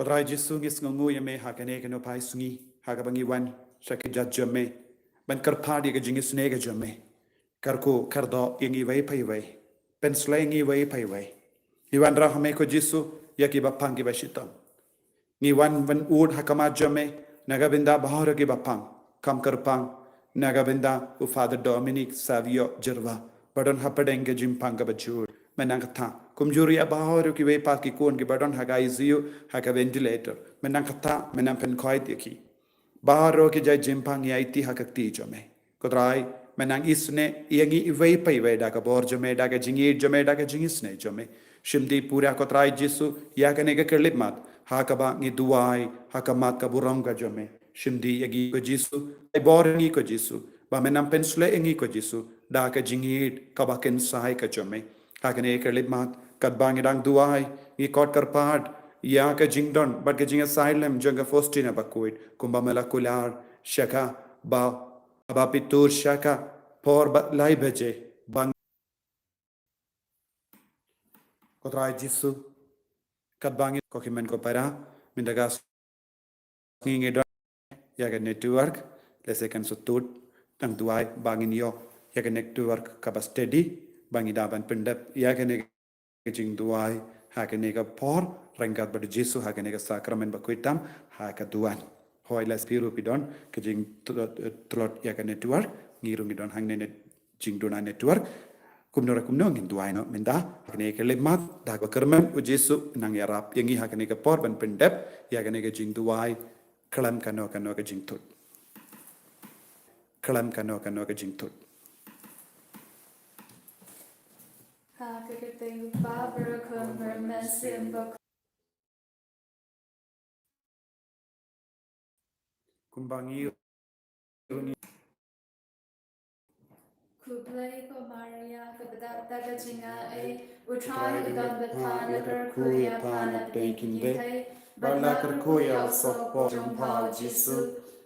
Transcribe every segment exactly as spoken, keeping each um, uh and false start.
Ko Trai Jisu, ngi sngewnguh ïa me ha kane ka nongpai sngi, ha kaba ngi wan sha ki jait jong me ban kyrpad ïa ka jingisynei ka jong me. Kyrkhu kyrdoh ïa ngi iwei pa iwei, pynshlei ïa ngi iwei pa iwei. Ngi wanrah ha me ko Jisu ïa kiba pang kiba shitom. Ngi wan ban ud ha khmat jong me na ka bynta baroh kiba pang, kham kyrpang na ka bynta u Father Dominic Savio Jyrwa, ba don hapdeng ka jingpang kaba jur. Me nang kata, kumjuh ïa baroh kiwei pat ki khun kiba don ha ka I C U, ha ka ventilator. Me nang kata, me nang pynkhuid ïa ki. Baroh ki jait jingpang ïa iti ha ka kti jong me. Ko Trai, me nang isynei ïa ngi iwei pa iwei da ka bor jong me, da ka jingïeit jong me, da ka jingisynei jong me. Shim dih pura ko Trai Jisu ïa kane ka khyllipmat, ha kaba ngi duwai ha khmat ka burom ka jong me. Shim dih ïa ngi ko Jisu, ai bor ïa ngi ko Jisu, ba me nang pynshlei ïa ngi ko Jisu da ka jingïeit kaba kynsai ka jong me. Ha kane ka khyllipmat, katba ngi dang duwai, ngi khot kyrpad ïa ka jingdon bad ka jingasylli jong ka Faustina Bakhuid, kumba me la kular sha ka, ba, ba phi tur sha ka por ba lai baje, ba ngi, ko Trai Jisu, katba ngi, ko hynmen ko para, mynta ka sngi ngi don ïa ka network, lehse kan sa tut, nang duwai ba ngin ïoh ïa ka network kaba steady, ba ngin da ban pyndep ïa kane ka jingduwai ha kane ka por, ryngkat bad u Jisu ha kane ka sakramen bakhuid tam ha ka duwan. Hooid, lehse phi ruh phi don ka jingtlot, tlot ïa ka network, ngi ruh ngi don hangne ne jingduna network. Kumno re kumno ngin duwai noh mynta ha kane ka khyllipmat, da kaba kyrmen u Jisu nang ïarap ïa ngi ha kane ka por ban pyndep ïa kane ka jingduwai khlem kano kano ka jingthut. Khlem kano kano ka jingthut. Ha ka kyrteng u Kpa bad u Khun bad u Mynsiem Bakhuid. Kumba ngi ruh ngi. Khublei ko Maria, kaba dap da ka jingaiei, u Trai u don bad pha, la kyrkhu ïa pha na pdeng ki kynthei, bad la kyrkhu ïa u sohpop jong pha u Jisu.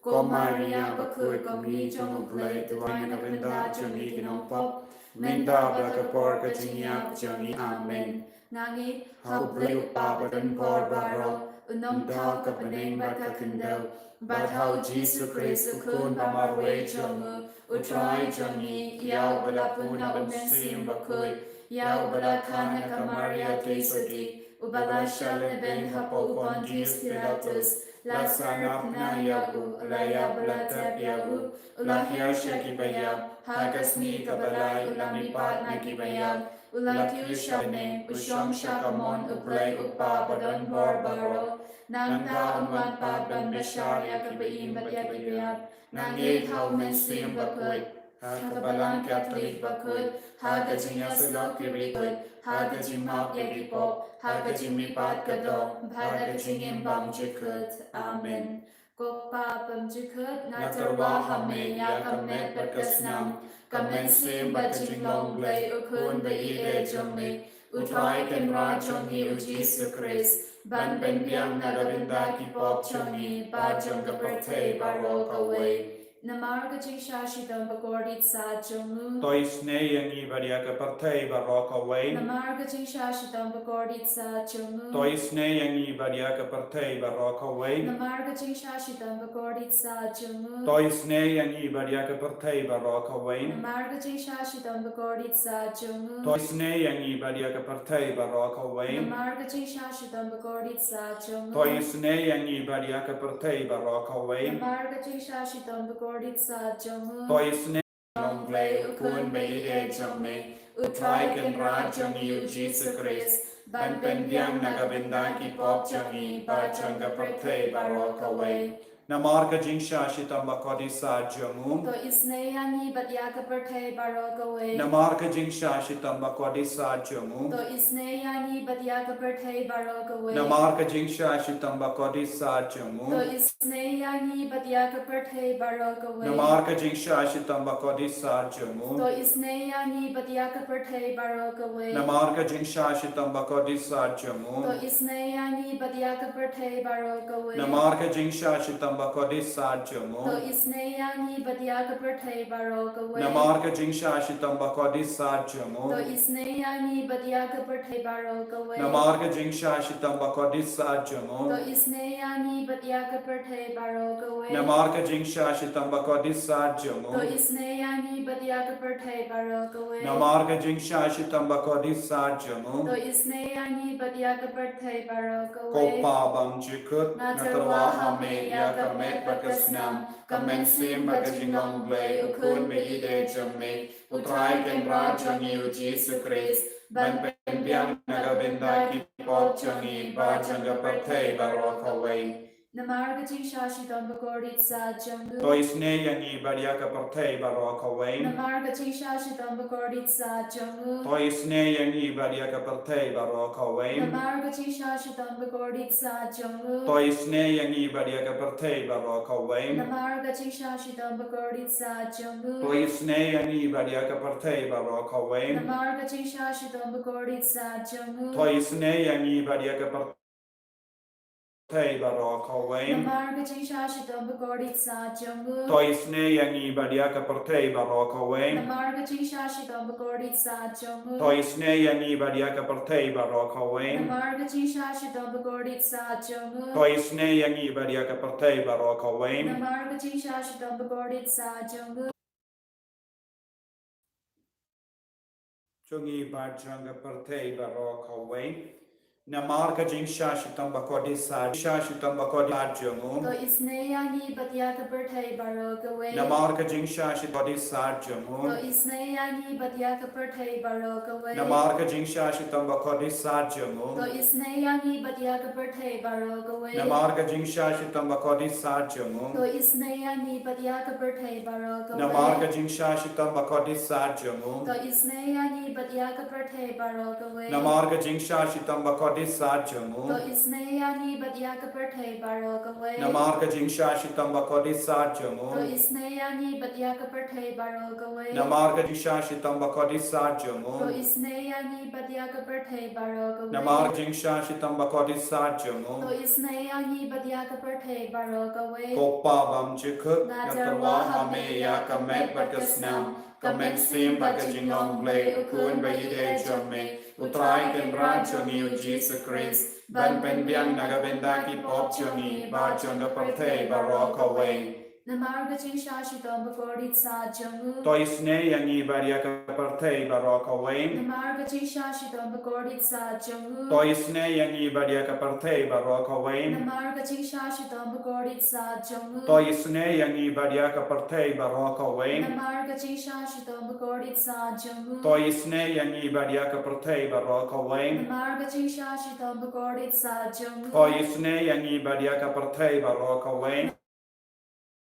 Ko Maria bakhuid, ko Kmie jong u Blei, duwai na ka bynta jong ngi ki nongpop, mynta bad ha ka por ka jingïap jong ngi. Amen. Nga ngeit ha u Blei u Kpa badonbor baroh, u nongthaw ka bneng bad ka khyndew, bad ha u Jisu Khrist u Khun ba marwei jong u, u Trai jong ngi, ïa uba la pun na u Mynsiem Bakhuid, ïa uba la kha na ka Maria Theisotti, uba la shah lehbeiñ hapoh u Pontius Pilatus, la sahnarphna ïa u, la ïap bad la tep ïa u, u la hiar sha kiba ïap, ha ka sngi kaba lai u la mihpat na kiba ïap, u la kiew sha bneng, u shong sha ka mon u Blei u Kpa badonbor baroh. Nangta un wan pat ban bishar ïa kiba im bad ïa kiba ïap. Nga ngeit ha u Mynsiem Bakhuid, ha ka Balang Katholik bakhuid, ha ka jingïasyllok ki riewkhuid, ha ka jingmap ïa ki pop, ha ka jingmihpat ka doh, bad ha ka jingim bymjukut. Amen. Ko Kpa bymjukut, nga tyrwa ha me ïa ka met bad ka snam, ka mynsiem bad jinglong Blei u Khun ba ïeit jong me, u Trai Kynrad jong ngi u Jisu Khrist, ban pynbiang na ka bynta ki pop jong ngi bad jong ka pyrthei baroh kawei. Namar ka jingshah shitom bakordit sah jong u. To isynei ïa ngi bad ïa ka pyrthei baroh kawei. Namar ka jingshah shitom bakordit sah jong u. To isynei ïa ngi bad ïa ka pyrthei baroh kawei. Namar ka jingshah shitom bakordit sah jong u. To isynei ïa ngi bad ïa ka pyrthei baroh kawei. Namar ka jingshah shitom bakordit sah jong u. To isynei ïa ngi bad ïa ka pyrthei baroh kawei. Namar ka jingshah shitom bakordit sah jong u. To isynei ïa ngi bad ïa ka pyrthei baroh kawei. Namar ka jingshah shitom bakordit sah jong u. To isynei Long Blei u Khun ba ïeit jong me, u Trai Kynrad jong ngi u Jisu Khrist, ban pynbiang na ka bynta ki pop jong ngi bad jong ka pyrthei baroh kawei. Namar ka jingshah shitom bakordit sah jong u. To isynei ïa ngi bad ïa ka pyrthei baroh kawei. Namar ka jingshah shitom bakordit sah jong u. To isynei ïa ngi bad ïa ka pyrthei baroh kawei. Namar ka jingshah shitom bakordit sah jong u. To isynei ïa ngi bad ïa ka pyrthei baroh kawei. Namar ka jingshah shitom bakordit sah jong u. To isynei ïa ngi bad ïa ka pyrthei baroh kawei. Namar ka jingshah shitom bakordit sah jong u. To isynei ïa ngi bad ïa ka pyrthei baroh kawei. Namar ka jingshah shitom bakordit sat jong u. To isynei ïa ngi bad ïa ka pyrthei baroh kawei. Namar ka jingshah shitom bakordit sat jong u. To isynei ïa ngi bad ïa ka pyrthei baroh kawei. Namar ka jingshah shitom bakordit sat jong u. To isynei ïa ngi bad ïa ka pyrthei baroh kawei. Namar ka jingshah shitom bakordit sat jong u. To isynei ïa ngi bad ïa ka pyrthei baroh kawei. Namar ka jingshah shitom bakordit sat jong u. To isynei ïa ngi bad ïa ka pyrthei baroh kawei. Ko Pa bymjukut, nga tyrwa ha me ïa ka met bad ka snam, ka mynsiem bad ka jinglong Blei, u Khun ba ïeit jong me, u Trai Kynrad jong ngi u Jisu Khrist, ban pynbiang na ka bynta ki pop jong ngi bad jong ka pyrthei baroh kawei. Namar ka jingshah shitom bakordit sat jong u. To isynei ïa ngi bad ïa ka pyrthei baroh kawei. Namar ka jingshah shitom bakordit sat jong u. To isynei ïa ngi bad ïa ka pyrthei baroh kawei. Namar ka jingshah shitom bakordit sat jong u. To isynei ïa ngi bad ïa ka pyrthei baroh kawei. Namar ka jingshah shitom bakordit sat jong u. To isynei ïa ngi bad ïa ka pyrthei baroh kawei. Namar ka jingshah shitom bakordit sat jong u. To isynei ïa ngi bad ïa ka pyrthei baroh kawei. Namar ka jingshah shitom bakordit sat jong u. To isynei ïa ngi bad ïa ka pyrthei baroh kawei. Namar ka jingshah shitom bakordit sat jong u. To isynei ïa ngi bad ïa ka pyrthei baroh kawei. Namar ka jingshah shitom bakordit sat jong u. To isynei ïa ngi bad ïa ka pyrthei baroh kawei. Namar ka jingshah shitom bakordit sat jong u. Jong ngi bad jong ka pyrthei baroh kawei. Namar ka jingshah shitom bakordit sat, shah shitom bakordit sat jong u. To isynei ïa ngi bad ïa ka pyrthei baroh kawei. Namar ka jingshah shitom bakordit sat jong u. To isynei ïa ngi bad ïa ka pyrthei baroh kawei. Namar ka jingshah shitom bakordit sat jong u. To isynei ïa ngi bad ïa ka pyrthei baroh kawei. Namar ka jingshah shitom bakordit sat jong u. To isynei ïa ngi bad ïa ka pyrthei baroh kawei. Namar ka jingshah shitom bakordit sat jong u. To isynei ïa ngi bad ïa ka pyrthei baroh kawei. Namar ka jingshah shitom bakordit sat jong u. To isynei ïa ngi bad ïa ka pyrthei baroh kawei. Namar ka jingshah shitom bakordit sat jong u. To isynei ïa ngi bad ïa ka pyrthei baroh kawei. Namar ka jingshah shitom bakordit sat jong u. To isynei ïa ngi bad ïa ka pyrthei baroh kawei. Namar ka jingshah shitom bakordit sat jong u. To isynei ïa ngi bad ïa ka pyrthei baroh kawei. Ko Pa bymjukut, nga tyrwa ha me ïa ka met bad ka snam, ka mynsiem bad ka jinglong Blei, u Khun ba ïeit jong me, u Trai Kynrad jong ngi u Jisu Khrist, ban pynbiang na ka bynta ki pop jong ngi bad jong ka pyrthei baroh kawei. Namar ka jingshah shitom bakordit sat jong u. To isynei ïa ngi bad ïa ka pyrthei baroh kawei. Namar ka jingshah shitom bakordit sat jong u. To isynei ïa ngi bad ïa ka pyrthei baroh kawei. Namar ka jingshah shitom bakordit sat jong u. To isynei ïa ngi bad ïa ka pyrthei baroh kawei. Namar ka jingshah shitom bakordit sat jong u. To isynei ïa ngi bad ïa ka pyrthei baroh kawei. Namar ka jingshah shitom bakordit sat jong u. To isynei ïa ngi bad ïa ka pyrthei baroh kawei.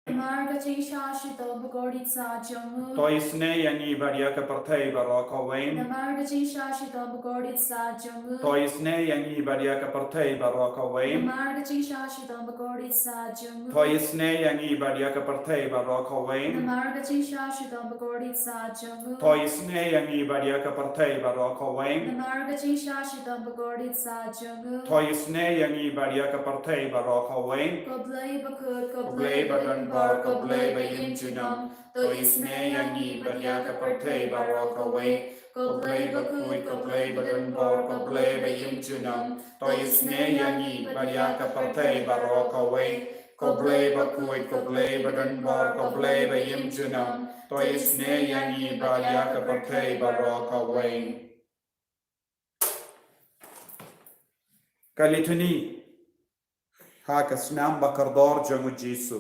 Namar ka jingshah shitom bakordit sat jong u. To isynei ïa ngi bad ïa ka pyrthei baroh kawei. Namar ka jingshah shitom bakordit sat jong u. To isynei ïa ngi bad ïa ka pyrthei baroh kawei. Namar ka jingshah shitom bakordit sat jong u. To isynei ïa ngi bad ïa ka pyrthei baroh kawei. Namar ka jingshah shitom bakordit sat jong u. To isynei ïa ngi bad ïa ka pyrthei baroh kawei. Namar ka jingshah shitom bakordit sat jong u. To isynei ïa ngi bad ïa ka pyrthei baroh kawei. Ko Blei bakhuid, ko Blei badonbor, ko Blei baïm junom. To isynei ïa ngi bad ïa ka pyrthei baroh kawei. Ko Blei bakhuid, ko Blei badonbor, ko Blei baïm junom. To isynei ïa ngi bad ïa ka pyrthei baroh kawei. Ko Blei bakhuid, ko Blei badonbor, ko Blei baïm junom. To isynei ïa ngi bad ïa ka pyrthei baroh kawei. Ka Litany ha ka snam bakordor jong u Jisu.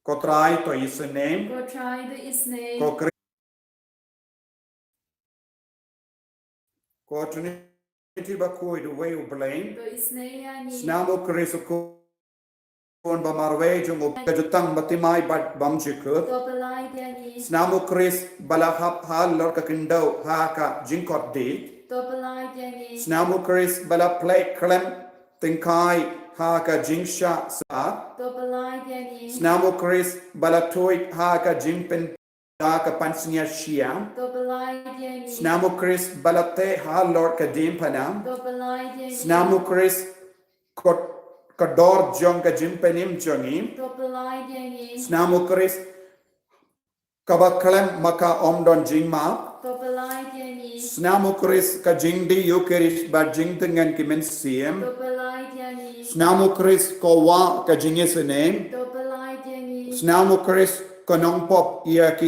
Ko Trai, to isynei. Ko Trai, to isynei. Ko Khrist, ko Trinity bakhuid, uwei u Blei. To isynei ïa ngi. Snam u Khrist u Khun ba marwei jong u, ka jutang ba thymmai bad bymjukut. To pyllait ïa ngi. Snam u Khrist ba la hap halor ka khyndew ha ka jingkordit. To pyllait ïa ngi. Snam u Khrist ba la plie khlem tyngkai ha ka jingshah sat. To pyllait ïa ngi. Snam u Khrist ba la tuid ha ka jingpyn da ka pansngiat shyiap. To pyllait ïa ngi. Snam u Khrist ba la teh halor ka diengphna. To pyllait ïa ngi. Snam u Khrist, ko, ka dor jong ka jingpynim jong ngi. To pynlait ïa ngi. Snam u Khrist kaba khlem ma ka ym don jingmap. To pynlait ïa ngi. Snam u Khrist ka jingdih Eukharist bad jingtngen ki mynsiem. To pynlait ïa ngi. Snam u Khrist ka wah ka jingisynei. To pynlait ïa ngi. Snam u Khrist ka nongpop ïa ki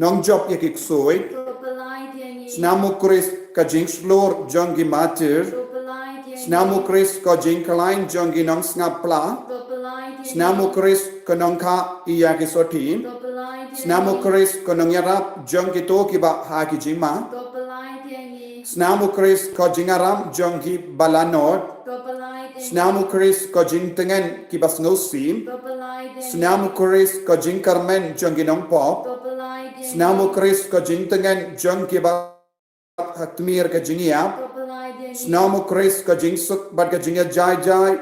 nongjop ïa ki ksuid. To pynlait ïa ngi. Snam u Khrist ka jingshlur jong ki martir. To pynlait ïa ngi. Snam u Khrist ka jingkhlaiñ jong ki nongsngap pla. To pynlait ïa ngi. Snam u Khrist ka nongkha ïa ki sotti. To pynlait ïa ngi. Snam u Khrist ka nongïarap jong kito kiba ha ki jingma. To pynlait ïa ngi. Snam u Khrist ka jingaram jong kiba lanot. To pynlait ïa ngi. Snam u Khrist ka jingtngen kiba sngewsih. To pynlait ïa ngi. Snam u Khrist ka jingkyrmen jong ki nongpop. To pynlait ïa ngi. Snam u Khrist ka jingtngen jong kiba ha tmier ka jingïap. To pynlait ïa ngi. Snam u Khrist ka jingsuk bad ka jingïajaid jai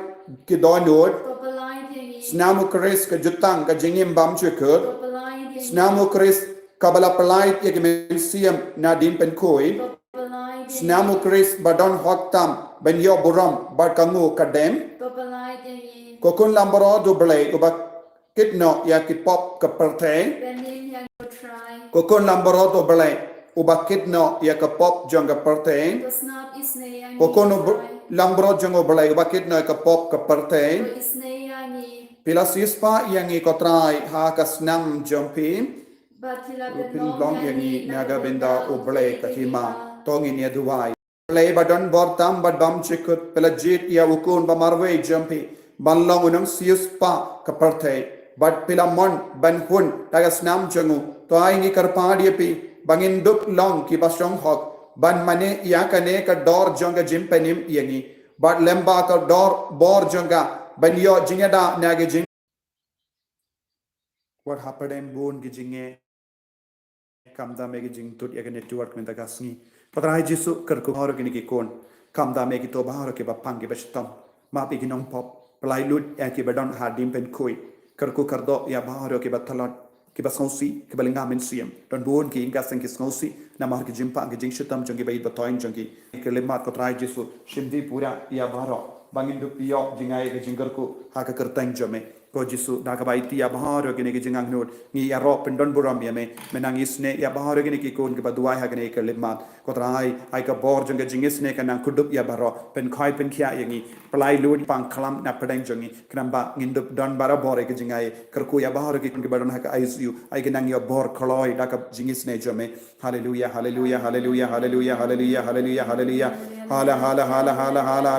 ki dohnud. To pynlait ïa ngi. Snam u Khrist ka jutang ka jingim bymjukut. To pynlait ïa ngi. Snam u Khrist kaba la pynlait ïa ki mynsiem na dien pynkhuid. To pynlait ïa ngi. Snam u Khrist ba don hok tam ban ïoh burom bad ka nguh ka dem. To pynlait ïa ngi. Ko khun langbrot u Blei uba kit noh ïa ki pop ka pyrthei. Bynnin ïa ngi ko Trai. Ko khun langbrot u Blei uba kit noh ïa ka pop jong ka pyrthei. To sngap isynei ïa ngi ko Trai. Ko khun langbrot jong u Blei uba kit noh ïa ka pop ka pyrthei. To isynei ïa ngi. Phi la siewspah ïa ngi ko Trai ha ka snam jong phi. Bad phi la pynlong ïa ngi na ka bynta u Blei ka hima. To ngin ïa duwai. Blei ba don bor tam bad bymjukut, phi la jied ïa u khun ba marwei jong phi ban long u nongsiewspah ka pyrthei. Bad phi la mon ban hun da ka snam jong u. To ai ngi kyrpad ïa phi ba ngin dup long kiba shong hok ban mane ïa kane ka dor jong ka jingpynim ïa ngi. Bad lyngba ka dor bor jong ka ban ïoh jingïada na ka jing Wat hapdeng bun ki jingeh. Kam dam ïa ki jingtut ïa ka network mynta ka sngi. Ko Trai Jisu kyrkhu baroh kine ki khun. Kam dam ïa kito baroh kiba pang kiba shitom. Map ïa ki nongpop. Pynlait lut ïa kiba don ha dien pynkhuid. Kyrkhu kyrdoh ïa baroh kiba tlot. Kiba sngewsih, kiba lynga mynsiem. Don bun ki ïing ki seng ki sngewsih. Namar ki jingpang ki jingshitom jong kiba ïeit ba thoiñ jong ki. Ki khyllipmat ko Trai Jisu. Shim dih pura ïa baroh. Ba ngin dup ïoh jngai ïa ka jingkyrkhu. Ha ka kyrteng jong me. Ko Jisu, da kaba ïeit ïa baroh kine ki jingangnud, ngi ïaroh pyndon burom ïa me, me nang isynei ïa baroh kine ki khun kiba duwai ha kane ka khyllipmat. Ko Trai, ai ka bor jong ka jingisynei kan nang kyrduh ïa baroh, pynkhoi pynkhiah ïa ngi, pynlait lut pang khlam na pdeng jong ngi, khnang ba ngin dup don barabor ïa ka jingai, kyrkhu ïa baroh ki khun kiba don ha ka I C U, ai ki nang ïoh bor kloi da ka jingisynei jong me. Haleluya, haleluya, haleluya, haleluya, haleluya, haleluya, haleluya. Hala, hala, hala, hala, hala, hala,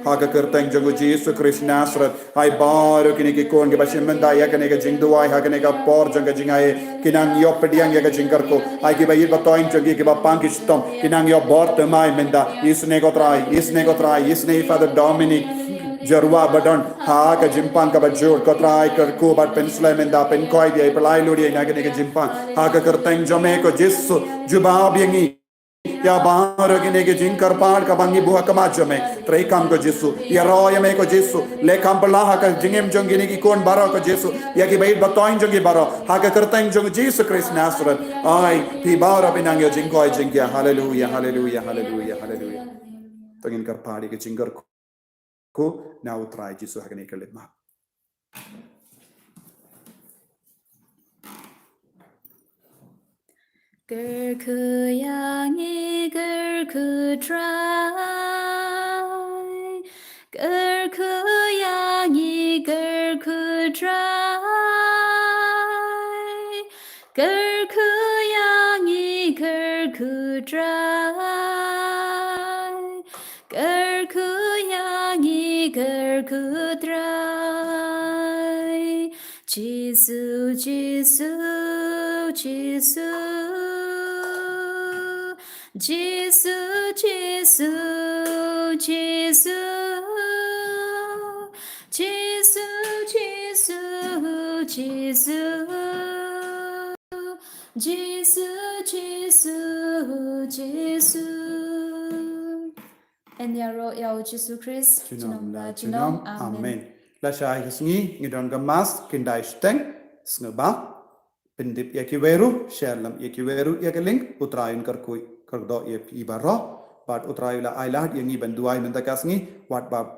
ha ka kyrteng jong u Jisu Khrist Nasareth, ai baroh kine ki khun kiba shim bynta ïa kane ka jingduwai ha kane ka por jong ka jingai, ki nang ïoh pdiang ïa ka jingkyrkhu, ai kiba ïeit ba thoiñ jong ki kiba pang ki shitom, ki nang ïoh bor thymmai mynta, isynei ko Trai, isynei ko Trai, isynei Father Dominic. Jyrwa ba don ha ka jingpang kaba jur ko Trai kyrkhu bad pynslem mynta pynkhoi bad pynlait lut ïa na kane ka jingpang ha ka kyrteng jong me ko Jisu jubab ïa ngi. Ïa baroh kine ki jingkyrpad kaba ngi buh ha khmat jong me. Treikam ko Jisu. Ïaroh ïa me ko Jisu. Leh kam pla ha ka jingim jong kine ki khun baroh ko Jisu. Ïa kiba ïeit ba thoiñ jong ki baroh. Ha ka kyrteng jong Jisu Khrist Nasareth. Ai, phi baroh phi nang ïoh jingkoit jingkhiah. Haleluya, haleluya, haleluya, haleluya. To ngin kyrpad ïa ka jingkyrkhu. Ko na u Trai Jisu ha kane ka khyllipmat. Kyrkhu ïa ngi kyrkhu Trai. Kyrkhu ïa ngi kyrkhu Trai. Kyrkhu ïa ngi kyrkhu Trai. Kyrkhu ïa ngi kyrkhu Trai. Jisu, Jisu, Jisu. Jisu, Jisu, Jisu. Jisu, Jisu, Jisu. Jisu, Jisu, Jisu. Yn ïaroh ïa u Jisu Khrist junom la junom. Amen. Lashai ka sngi ngi don ka Mass, khyndai shiteng, sngewbha pyndep ïa kiwei ruh, share lem ïa kiwei ruh ïa ka link. U Trai un kyrkhu kyrdoh ïa phi baroh. Bad U Trai u la ai lad ïa ngi ban duwai mynta ka sngi, wat ba